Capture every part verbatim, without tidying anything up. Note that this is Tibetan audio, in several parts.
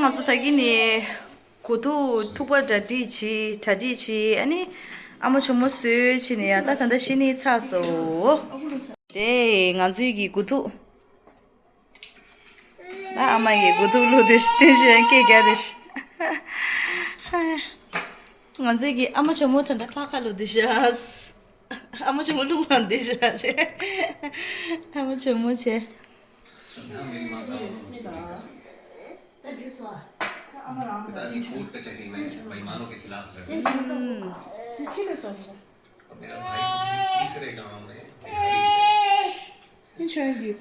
ང་ཚོ་ད་གིན་ནས་དགུ་ཐུག་ཐུག་པ་གྲ་སྒྲིག་བྱས། གྲ་སྒྲིག་བྱས། ཨ་ནི་ཨ་མ་ཆུང་མོ་གསོས་བྱས་ནས་ཡ། ད་ད་ལྟ་ཤི་ནི་ཚར་སོང་། དེ་ང་ཚོའི་གི་དགུ་ཐུག་ད་ཨ་མ་ཡི་དགུ་ཐུག་བླུགས་དུས་ཤི། དེ་བཞིན་སྐད་རྒྱག་དུས་ཤི། ང་ཚོའི་གི་ཨ་མ་ཆུང་མོ་ད་ལྟ་ཁ་ཁ་བླུགས་དུས་ཤི། ཨ་མ་ཆུང་མོ་རླུང་ལངས་དུས་ཤི། ཨ་མ་ཆུང་མོ་བྱས། पिताजी कोर्ट कचहरी में बेईमानों के खिलाफ लड़े। हम्म। और मेरा भाई तीसरे गांव में भिखारी है।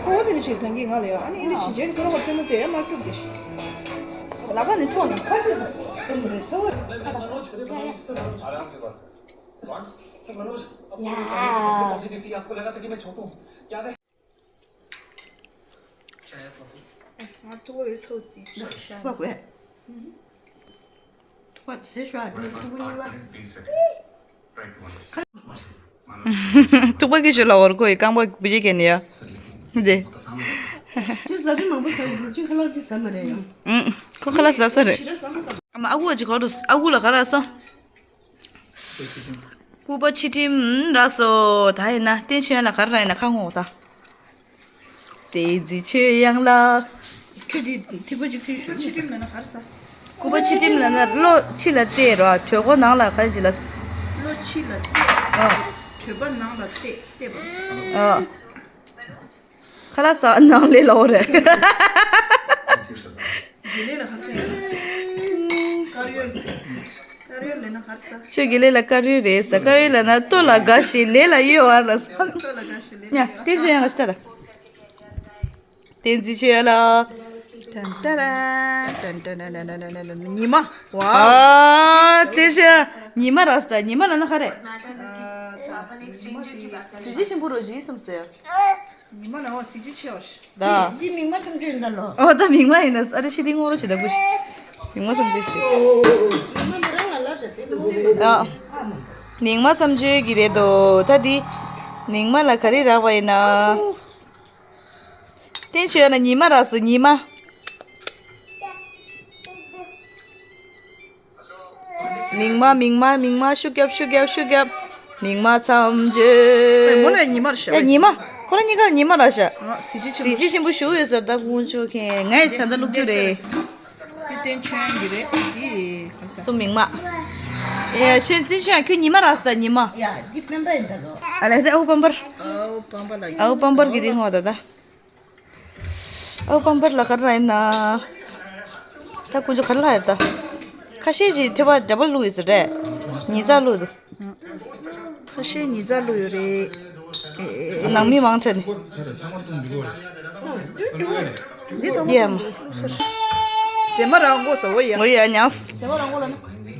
ཁོ་དེ་ནི་ཆེ་ཐང་གི་ང་ལ་ཡ། ཨ་ནི་ཨི་འདྲ་ཞིག་རྗེས་ཁོ་རང་བ་བཙན་མ་བཙན་ཡ་མ་སྐྱུག་དེ་ཤི། ལག་པ་ནི་འཕྲོག་ནས་ཁ་ཚིག་སོང་། སེམས་རེ་ཚོར། आराम से बात। सर, मनोज, अपनी बेटी को अपने दीदी, आपको लगा था कि मैं छोटू हूँ, याद है? ང་ཐུག་པ་ཡོད་ཚོད་དེ་ཤ། ཐུག་པ་དགོས། ཐུག་པ་ཟེར་ཤོག་ཨ། ཐུག་པ་ཡོད་པ། ཐུག་པ་གི་ཞོ་ལ་བར་གོ་ཡི་རྐང་པ་བུ་ཅིག་གན་ཡ། དེ། ཅི་ཟ་དུས་མང་པོ་ཟ་དགོས་ཅི་ཁ་ལག་ཅི་ཟ་མ་རེད་ཡ། ཁོ་ཁ་ལག་ཟ་ས་རེད། ཨ་མ་ཨ་ཁུ་ཅིག་གོ་འགྲོ། ཨ་ཁུ་ལ་ག་ར་སོང་། སྐུ་པར་ཕྱི་འགྲིམ་རག་སོང་། ད་ཡིན་ན་བསྟན་ཆོས་ལ་ག་རེ་རག་ཡིན་ན་ཁ་སྔོག་ད། བསྟན་འཛིན་ཆོས་དབྱངས་ལགས། ཁྱོད་འདི་ཐིག་པ་ཅིག་ཕུལ་ཤོག་ཕྱི་འགྲིམ་ལབ་ན་ག་རེ་ཟ། སྐུ་པར་ཕྱི་འགྲིམ་ལབ་ན་བློ་ཕྱི་ལ་གཏད་རོགས། གྲོད་ཁོག་ནང་ལ་ག་རེ་ཅིག་ལ། བློ་ཕྱི་ལ་གཏད། ཨ། གྲོད་པ་ནང་ལ་གཏད་གཏད་པ་ཟ། ཨ། ཁ་ལག་ཟ་ནང་ལས་ལའོ་རེད། དགེ་ལེགས་ལ་ཧར་ཐོན། དཀར་ཡོལ། དཀར་ཡོལ་ལས་ན་ཧར་ས། ཁྱོད་དགེ་ལེགས་ལ་དཀར་ཡོལ་རེད་ཟ། དཀར་ཡོལ་ལ་ན་ལྟོ་ལ་དགའ་ཞིང་ལས་ལ་གཡོལ་བ་ལ་ཟ། ལྟོ་ལ་དགའ་ཞིང་ལས་ལ་ཡ་གཡོལ་བ། དེ་བཞིན་ཡང་ལ་ཤི་ད་ལ། བསྟན་འཛིན་ཆོས་ལ། ཏན་ཏན་ཏན་ཏན་ཉི་མ། ཝ། ཨ། དེ་བཞིན་ཉི་མ་རག་སོང་། ཉི་མ་ལབ་ན་ག་རེ། གཟི་བརྗིད་ཆེན་པོ་རོ་བཞི་གསུམ་ཟེར། ཉི་མ་ལ་འོ་གཟི་བརྗིད་ཆེ་བ་ཞིག་ད། འདི་མིག་དམར་ཐམས་ཅད་ཡིན་ད་ལོ། ཨོ་ད་མིག་དམར་ཡིན་ན་ཨ་རེ་ཤི་དེ་ངོ་རོ་ཆེ་ད་བུ་ཤི། མིག་དམར་བསམ་བརྗོད་ཤི་དེ། མིག་དམར་མོ་རང་ལ་ལབ་ད་དེ་ལོ། ཨ། མིག་དམར་བསམ་བརྗོད་ཀྱི་རེད་དོ། ད་འདི། མིག་དམར་ལ་ག་རེ་རག་པ་ཡིན་ན། བསྟན་ཆོས་ན་ཉི་མ་རག་སོང་ཉི་མ། མིག་དམར་མིག་དམར་མིག་དམར་ཤུགས་རྒྱབ་ཤུགས་རྒྱབ་ཤུགས་རྒྱབ། མིག་དམར་མཚམས་གཅོད། མོ་ནས་ཉི་མར་ཤར། ཨེ་ཉི་མ། ཁོ་རང་གཉིས་ཀ་ཉི་མ་ར་ཤར། ཨ་གཟི་བརྗིད་ཆེན་པོ། གཟི་བརྗིད་ཆེན་པོ་ཞུ་ཡོད་ཟེར་ད་ཁོང་ཚོ་མཁན་ངས་ད་ལྟ་བླུག་རྒྱུ་རེད། འདི་བསྟན་ཆོས་ཀྱི་རེད་འདི་ག་ས། སུ་མིག་དམར། ཨེ་ཆོས་བསྟན་ཆོས་ཁྱོད་ཉི་མ་ར་ས་ད་ཉི་མ། ཡ་འདི་སྤེན་པ་ཡིན་ད་ལོ། ཨ་ལས་ད་ཨོ་པམ་པར། ཨོ་པམ་པ་ལ། ཨོ་པམ་པར་གི་འདི་ཧོ་ད་ད། ཨོ་པམ་པར་ལ་ག་རེ་ཡིན་ན། ད་ཀུན་སྤྱོད་ག་རེ་ལ་ཡོད་ད། ཁ་ཤས་ཀྱིས་ཐོད་པ་འདྲ་པར་བླུགས་ཡོད་ཟེར་རེད། ཉི་ཚགས་བླུགས་འདུག་ཁ་ཤས་ཉི་ཚགས་བླུགས་ཡོད་རེད། ནང་མི་མང་ཆེ་ནི། འདི་ཚང་མ་ཡེ་མ། ཟེ་མ་རང་མགོ་ཟ་འོ་ཡ། འོ་ཡ་ཉང་། ཟེ་མ་རང་མགོ་ལ་ནི།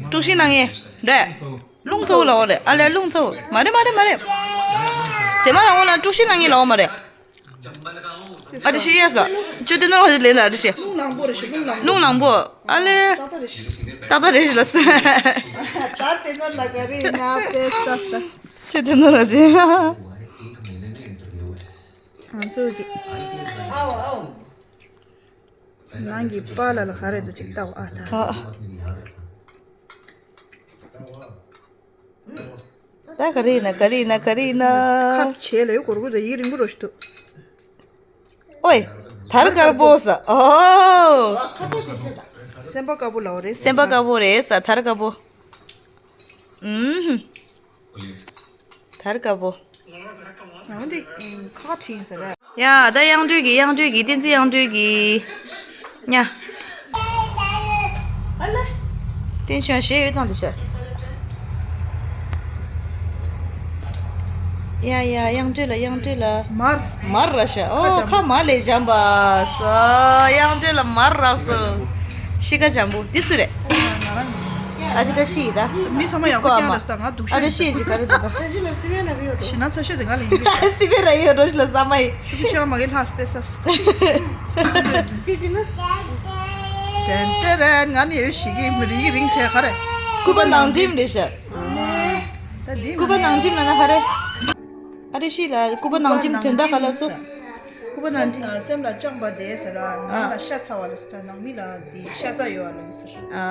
དཀྲུག་ཤིང་གནང་ངེས་རེད། རླུང་ཚ་བོ་ལ་འོ་རེད། ཨ་ལས་རླུང་ཚ་བོ། མ་རེད་མ་རེད་མ་རེད། ཟེ་མ་རང་མགོ་ལ་དཀྲུག་ཤིང་གནང་ངེས་ལ་འོ་མ་རེད། ཨ་ཏི་ཤི་ཡ་ས། ཅོ་ཏི་ནོར་བ་ཞིག་ལེན་ད་ཨ་ཏི་ཤི། རླུང་ནག་པོ་རེད་ཤི་རླུང་ནག་པོ། རླུང་ནག་པོ། ཨ་ལེ། ཏག་ཏག་རེད་ཤི། ཏག་ཏག་རེད་ཤི་ལ་སི། ད་དེ་ནོར་ལ་ག་རེ་ཡིན་ན་དཔེ་ས་ས། ཅོ་ཏི་ནོར་བ་ཞིག་ང་ཚོ་གི། ནང་གི་པཱ་ལགས་ལ་ག་རེ་འདུག་ཅིག་ལྟ་བ་ཨ་ད། ཨ། ད་ག་རེ་ཡིན་ན་ག་རེ་ཡིན་ན་ག་རེ་ཡིན་ན། ཁབ་བྱས་ལ་ཡོད་གོར་གོར་དང་ཡིག་རིང་པོ་རོ་ཞིག་འདུག་ཨོའི། དར་དཀར་པོ་ས། ཨོ། སེམས་པ་དཀར་པོ་ལའོ་རེད། སེམས་པ་དཀར་པོ་རེད་ས་དར་དཀར་པོ། ཨུམ། དར་དཀར་པོ། ང་འདི་ཁ་ཁ་ཕྱིན་ཟེར་ར། ཡ་ད་དབྱངས་སྒྲོལ་གྱི་དབྱངས་སྒྲོལ་གྱི་བསྟན་འཛིན་དབྱངས་སྒྲོལ་གྱི། ཉ། བསྟན་ཆོས་ཞེས་ཡོད་དང་འདི་ཤར། ཡ་ཡ་དབྱངས་སྒྲོལ་ལ་དབྱངས་སྒྲོལ་ལ། མར། མར་ར་ཤ། ཨོ་ཁ་མ་ལས་འཇམ་པ་ས། དབྱངས་སྒྲོལ་ལ་མར་ར་ས། ཤི་ཁ་འཇམ་པོ་འདི་སུ་རེད། ཨ་ཅི་བཀྲ་ཤིས་ཡིན་ད། མི་ཚང་མ་ཡག་པོ་ཀྱང་རེད་ད། ང་སྡུག་ཤོས་ཨ་ཅི་ཤེས་ཅི་ག་རེ་འདུག་ད། ཞི་ན་ཚ་ཤོས་དེ་ང་ལ་ཡིན་པས། སི་པེ་ར་ཡོད་རོ་ཤི་ལ་ས་མ་ཡི། ཤུ་གི་ཆོ་མ་གི་ལྷ་སྤེ་ས། ཅི་ཅི་ན། ཏན་ཏན་རེད། ང་ནི་ཡོད་ཤི་གི་མི་རིགས་རིང་ཆེ་ག་རེ། སྐུད་པ་ནང་འགྲིམ་རེད་ཤ། ད་འདི་སྐུད་པ་ནང་འགྲིམ་ལ་ན་ག་རེ། ཨ་རེ་ཤི་ལ་སྐུད་པ་ནང་ཁྱིམ་དོན་དག་ག་ལ་སོ། སྐུད་པ་ནང་ཁྱིམ། སེམས་ལ་བཅངས་པ་དེ་ཟེར་ལ་ནང་ལ་ཤ་ཚ་བ་ལ་ཟེར། ནང་མི་ལ་དེ་ཤ་ཚ་ཡོད་བ་ལ་ཟེར། ཨ་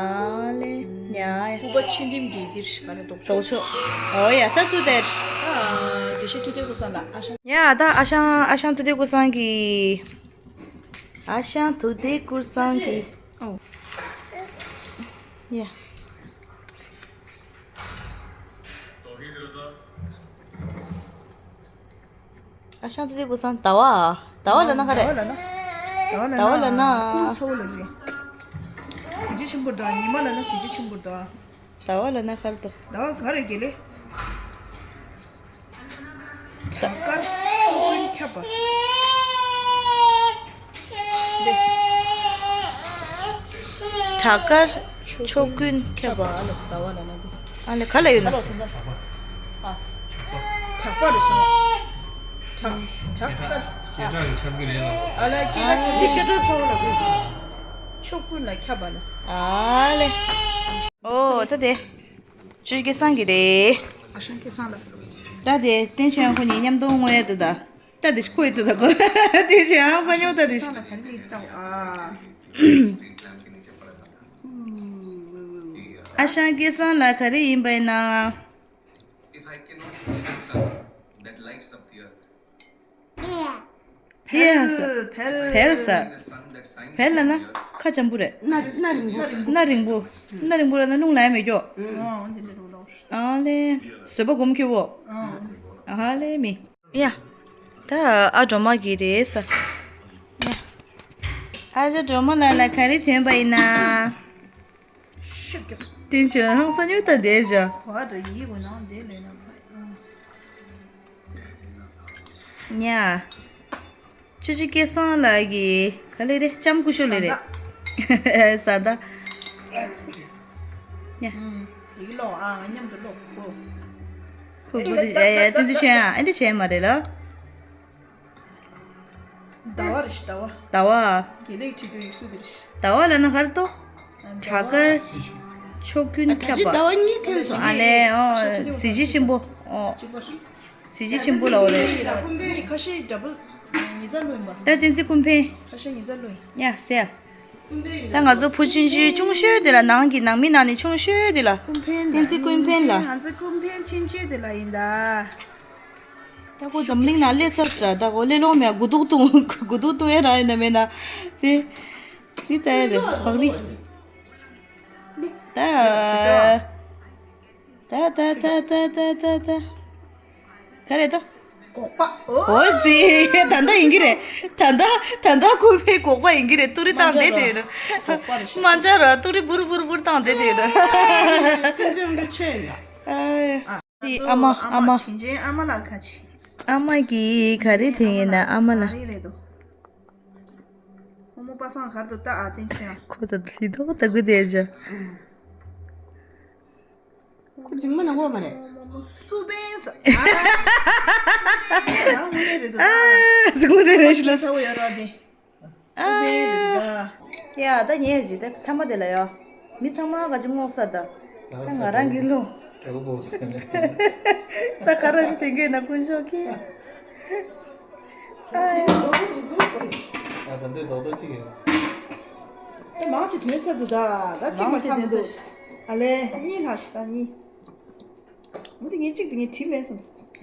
ལེ། ཉ་ཡ། སྐུད་པ་ཕྱི་འགྲིམ་གྱི་འདིར་ཤི་ག་རེ་ལྡོག་ཆོག་ཆོག་ཆོག་ཨོ་ཡ་ད་སུ་དེར། ཨ་དེ་ཤ་ཐུ་དེ་གུ་སང་ལ་ཨ་ཤ། ཡ་ད་ཨ་ཤང་ཨ་ཤང་ཐུ་དེ་གུ་སང་གི། ཨ་ཤང་ཐུ་དེ་གུ་སང་གི། ཨོ། ཡ། ཨ་ཤང་ཐུ་དེ་གུ་སང་ཟླ་བ། ཟླ་བ་ལ་ན་ག་རེ། ཟླ་བ་ལ་ན། ཟླ་བ་ལ་ན། ཀུན་ཚ་བོ་ལ་རེད། གཟི་བརྗིད་ཆེན་པོ་འདུག་ཉི་མ་ལ་ན་གཟི་བརྗིད་ཆེན་པོ་འདུག་ཟླ་བ་ལ་ན་ག་རེ་འདུག་ཟླ་བ་ག་རེ་དགེ་ལེ། བྲག་དཀར་ཕྱོགས་ཀུན་ཁྱབ་པ། བྲག་དཀར་ཕྱོགས་ཀུན་ཁྱབ་པ། ཨ་ལ་ཟླ་བ་ལ་ན་དེ། ཨ་ལེ་ག་ལ་ཡོད་ན། བྲག་པ་རེད་ཤག་བྲག་བྲག་དཀར། སྐད་གྲགས་ཀྱི་ཆགས་ཀྱི་རེད་ལ། ཨ་ལ་སྐད་གྲགས་ཀྱི་སྐད་གྲགས་ཚ་བོ་ལ་དགོས། ཕྱོགས་ཀུན་ལ་ཁྱབ་པ་ལ། ཨ་ལེ། ཨོ་ད་དེ། ཆུ་སྐལ་བཟང་གི་རེད། ཨ་ཤང་སྐལ་བཟང་ལ། ད་དེ་བསྟན་ཆོས་ཁོ་གཉིས་མཉམ་དུ་ངོ་ཡར་དུ་ད། ད་དེ་ཁོ་ཡི་དུ་ད་ཁོ། བསྟན་ཆོས་ཨང་ས་ཉོ་ད་དེ། བཟང་ལ་ག་རེ་ཡིན་ད་ཨ། ཨ་ཤང་སྐལ་བཟང་ལ་ག་རེ་ཡིན་པ་ཡིན་ན། ཡ་ས། བལ་ས། བལ་ལ་ན་ཁ་འཇམ་པོ་རེད། སྣ་རིང་པོ། སྣ་རིང་པོ་ལ་ན་རླུང་ལ་ཡ་མེད་ཀྱོ། ཨ་ལེ། བཟོད་པ་སྒོམ་ཁེ་བོ། ཨ་ལེ་མི། ཡ། ད་ཨ་སྒྲོལ་མ་གི་རེད་ས། ཡ། ཨ་ཅག་སྒྲོལ་མ་ལགས་ལ་ག་རེ་ཐོན་པ་ཡིན་ན། ཤུགས་རྒྱག་བསྟན་ཆོས་ཧང་སང་ཉོ་ད་བསྡད་བཞག་བ་དོ་ཡིད་འོང་ནང་བསྡད་ལས་ན། ཉ། ཆུ་བཞི་སྐལ་བཟང་ལགས་ཀྱི་ག་ལེ་རེད། ལྕམ་སྐུ་ཞབས་ལེ་རེད། བཟའ་ཟླ། ཉ། ཡིག་ཀློག་ཨ་ང་མཉམ་དུ་ཀློག་གོ། ཁོ་ཁོ་དེ་ཨེ་ཏི་ཆེན་ཨ་ཨེ་ཏི་ཆེན་མ་རེད་ལ། ཟླ་བ་རེད་ཤི་ཟླ་བ། ཟླ་བ། དགེ་ལེགས་ཁྲི་རྒྱུན་ཡིག་གཟུགས་དེ་རེད་ཤི། ཟླ་བ་ལ་ན་ག་རེ་ཏོ། བྲག་དཀར། ཕྱོགས་ཀུན་ཁྱབ་པ། ཟླ་བ་གཉིས་ཐོན་སོང་། ཨ་ལེ་ཨོ། གཟི་བརྗིད་ཆེན་པོ་ཨོ། གཟི་བརྗིད་ཆེན་པོ་ལ་འོ་རེད། ཁ་ཤས་འདྲ་པོ་ཉི་ཚ་ལོས་པ། ད་བསྟན་འཛིན་ཀུན་ཕན། ཁ་ཤས་ཉི་ཚ་ལོས། ཡ་ཟེར། ད་ང་ཚོ་བུ་ཆུང་ཆུང་ཆུང་ཤོས་དེ་ལ་ནང་གི་ནང་མི་ནང་ནས་ཆུང་ཤོས་དེ་ལ། ཀུན་ཕན་ལ། བསྟན་འཛིན་ཀུན་ཕན་ལ། ང་ཚོ་ཀུན་ཕན་ཆུང་ཆུང་དེ་ལ་ཡིན་ད། ད་ཁོ་འཛམ་གླིང་ནང་སླེབས་ཚར་ཙང་ད་ཁོ་སླེབས་ལོང་མེད། དགུ་ཐུག་བཏུང་དགུ་ཐུག་བཏུང་ཡ་རང་ཡོད་ན་མེད་ན་དེ། འདི་ལྟ་ཡ་རེད་བག་རི། ད་ད་ད་ད། ག་རེ་ད། སྒོག་པ། ཨོ་ཙི། ད་ལྟ་ཡིན་གྱི་རེད། ད་ལྟ་ད་ལྟ་ཁོ་པའི་སྒོག་པ་ཡིན་གྱི་རེད། ཏུ་རི་བཏང་བསྡད་དེ་རེད། སྒོག་པ་རེད་ཤག་མ་འཇར་ར་ཏུ་རི་འབུར་འབུར་འབུར་བཏང་བསྡད་དེ་རེད། ཁྱིམ་ཚང་འདྲ་ཆེ་ཡ། ཨ། དེ་ཨ་མ་ཨ་མ། དྲིན་ཅན་ཨ་མ་ལགས་ཁ་ཆེ། ཨ་མ་གིས་ག་རེ་དེ་ཡིན་ན་ཨ་མ་ལ། ག་རེ་རེད་དོ། ཨ་མ་པ་སངས་གར་དུ་ལྟ་ཨ་བསྟན་ཆོས། ཁོ་ཚོ་ལི་ཐོག་ལྟ་གུ་དེ་ཅོ། ཁོ་ཇིམ་མ་ནང་གོ་མ་རེད། ཨ་མ་སུ་བན་ས། ཨ་ངོ་དེ་རེད་དོ། ཨ་སུ་ངོ་དེ་རེད་ཤི་ལ། ས་བོ་ཡོད་ར་དེ། ཨ། ཡ་ད་ཉེ་ཞིག་ད་ཐ་མ་དེ་ལ་ཡོ། མི་ཚང་མ་ག་ཅི་སྔོག་ས་ད། ད་ང་རང་གི་ལུང་། ད་ག་ར་ཞིག་དེང་གི་ན་ཀུན་ཤོག་གི། ཨ་ཡ། ཨ་ད་འདི་རྡོག་རྡོག་གཅིག་ཡོད། ད་མང་ཆེ་དོན་ཚར་འདུག་ད་ད་གཅིག་མ་ཐག་འདུག་ཨ་ལེ་གཉིས་ལྷག་ཞིག་ད་གཉིས། འོ་དེ་ངས་གཅིག་དེ་ངས་བྲིས་མེད་བསམ།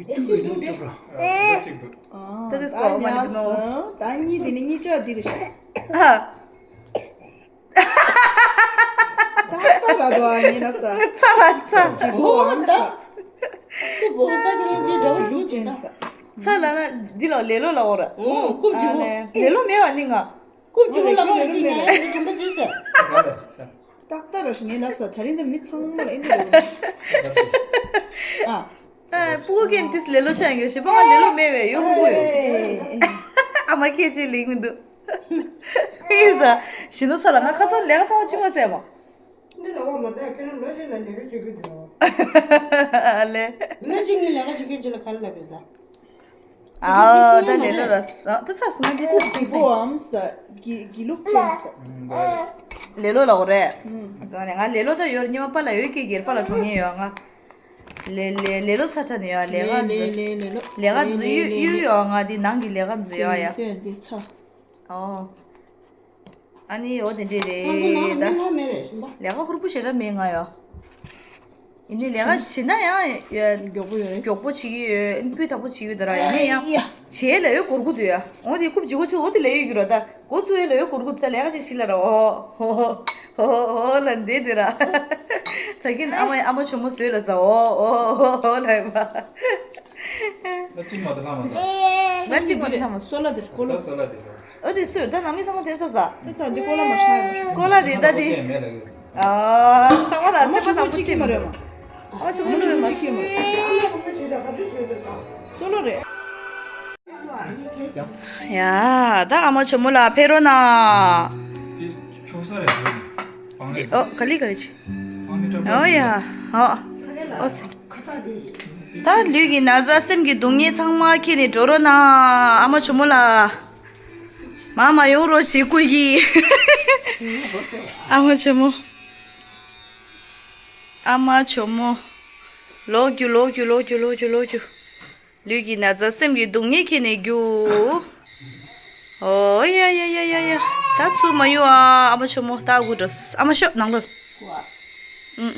ཨེ་ཏུ་ཡོད་ན་ཅོག་ར། ཨ་ད་གཅིག་འདུག་ཨ་ད་དེ་སྐོར་མ་ཉམས་ནི་འདུག་ནོ། སོང་། ད་གཉིས་དེ་ནི་གཉིས་ཆ་དེ་རེད་ཤག་ཨ། ད་ལྟ་ར་དོ་ཨ་ངས་ལ་ས། ཚ་ལ་ཚ། ཇི་གོ་ཨམ་ས། ཁུ་བོ་ད་དེ་ནི་འདི་འདྲ་བོ་ཞུ་ཅན་ས། ཚ་ལ་ན་འདི་ལ་ལེ་ལོ་ལ་འོ་ར། ཨོ་རྐུབ་ཇི་གོ་ཨ་ལེ་ལེ་ལོ་མེད་བ་ནི་ང་། རྐུབ་ཇི་གོ་ལ་རོགས་ཡོད་ནི་ང་ཡང་དྲན་པ་ཇི་ས། ཏག་ཏག་ར་ཞིག་ངས་ལ་ས་ད་རིང་ད་མི་ཚང་མ་ལ་ཨེ་འདྲ་ཡོད་རེད། ཨ། ཨ་སྤུ་གུ་ཀན་ཏིས་ལེ་ལོ་ཆ་ཡང་གི་ཞིབ་པ་ང་ལེ་ལོ་མེད་བས་ཡོང་གི་ཡོད། ཨ་མ་ཁྱེད་ཅེས་ལིང་མི་འདུག་ཨེ་ས། ཞི་ནུ་ཚ་ལ་ང་ཁ་ཚ་ལས་ཀ་ཚང་མ་ཅི་མ་ཟེར་མ། འདི་ལ་བ་མ་ད་ཁྱེད་རང་ལོ་ཆེ་ན་ལས་ཀ་བྱེད་ཀྱི་འདུག་ཨ་ལེ། ལོ་གཅིག་ནི་ལས་ཀ་བྱེད་མཁན་ཅིག་ལ་ག་རེ་ལབ་ཡོད་ད། ཨའོ་ད་ལེ་ལོ་ར་ས་ད་ཚར་སོང་ན་འདི་ཚར་ཅིག་ཟེར། གོའམ་ས་གི་གི་ལུག་ཅན་ས། ལེ་ལོ་ལ་འོ་རེད། ང་ལེ་ལོ་ད་ཡོད་རེད། ཉི་མ་པ་ལ་ཡོད་ཀྱི་སྒེར་པ་ལ་གྲོངས་ཉེ་ཡོད་ང་། ལེ་ལེ་ལེ་ལོ་ཚ་ཁྲ་ནས་ཡོད་ལས་ཀ་ལེ་འཛུལ། ལེ་ལེ་ལོ། ལས་ཀ་འཛུལ་ཡུལ་ཡུལ་ཡོད་ང་འདི་ནང་གི་ལས་ཀ་འཛུལ་ཡོད་ཡ། ལེ་ལེ་ཚ། ཨོ། ཨ་ནི་འོ་དེ་འདྲས་རེད་ད། ལས་ཀ་ཧུར་པོ་ཞེ་དྲག་མེད་ང་ཡོད། ཡིན་ནའི་ལས་ཀ་བྱེད་ན་ཡང་ཡ། མགྱོགས་པོ་ཡོད་རེད། མགྱོགས་པོ་བྱེད་ཀྱི་ཡོད། སྤུས་དག་པོ་བྱེད་ཀྱི་ཡོད་ད་ར། ཡིན་ནའི་ཡང་ཡ། བྱེད་ལ་ཡོད་འགོར་གུ་དུ་ཡ། འོ་དེ་རྐུབ་ཇི་གོ་ཆུ་འོ་དེ་ལ་ཡོད་རྒྱུ་ར་ད། འགོ་བཙུགས་ཡོད་ལ་ཡོད་འགོར་གུ་དུ་ད་ལས་ཀ་ཅིག་ཤི་ལ་ར་འོ། ཧོ་ཧོ་ཧོ་ཧོ་ལ་འདེད་དེ་ར། ད་གིན་ཨ་མ་ཨ་མ་ཆུ་མོ་བཟོས་ལ་ཟ་འོ་ཧོ་ཧོ་ཧོ་ལ་ཡོད་པ། ང་གཅིག་མ་གཏོགས་ལྷག་མ་ཟ། ང་གཅིག་མ་གཏོགས་ལྷག་མ་ཟ། སོ་ལ་དེར་ཀོ་ལོ། ད་སོ་ལ་དེ་རེད། ཨོ་དེ་སུ་ད་ནང་མི་ཚང་མ་དེ་ས་ས། དེ་ས་འདི་ཀོ་ལ་མ་ཤ་ཡ། ཀོ་ལ་དེ་ད་དེ། ཨ་ཚང་མ་ད་སེམས་པ་ནག་པོ་ཅིག་མ་རེད་མ། ཨ་ཆུ་ཀོ་ལོ་མ་ཤ། སོ་ལོ་རེད། ཡ་ད་ཨ་མ་ཆུ་མོ་ལ་ཕེ་རོ་ན། ཆོག་ས་རེད། ཨོ་ག་ལི་ག་ལི་ཆི། ཨོ་ཡ། ཨོ་ཨོ་སི། ད་ལུས་ཀྱི་ན་ཚ་སེམས་ཀྱི་སྡུག་བསྔལ་ཚང་མ་ཁྱེར་ནས་འགྲོ་རོགས་གནང་། ཨ་མ་ཆུ་མོ་ལ། མ་མ་ཡོང་རོགས་ཞེས་སྐུལ་གྱིས། ཨ་མ་ཆུ་མོ། ཨ་མ་ཆུ་མོ། ལོག་རྒྱུ་ལོག་རྒྱུ་ལོག་རྒྱུ་ལོག་རྒྱུ་ལོག་རྒྱུ། ལུས་ཀྱི་ན་ཚ་སེམས་ཀྱི་སྡུག་བསྔལ་ཁྱེར་ནས་རྒྱུ། ཨོ་ཡ་ཡ་ཡ་ཡ་ཡ། ད་ཚུར་མ་ཡོང་ཨ། ཨ་མ་ཆུ་མོ་ད་དགོད་འགྲོ། ཨ་མ་ཤོག་ནང་ལོགས། ཨུ།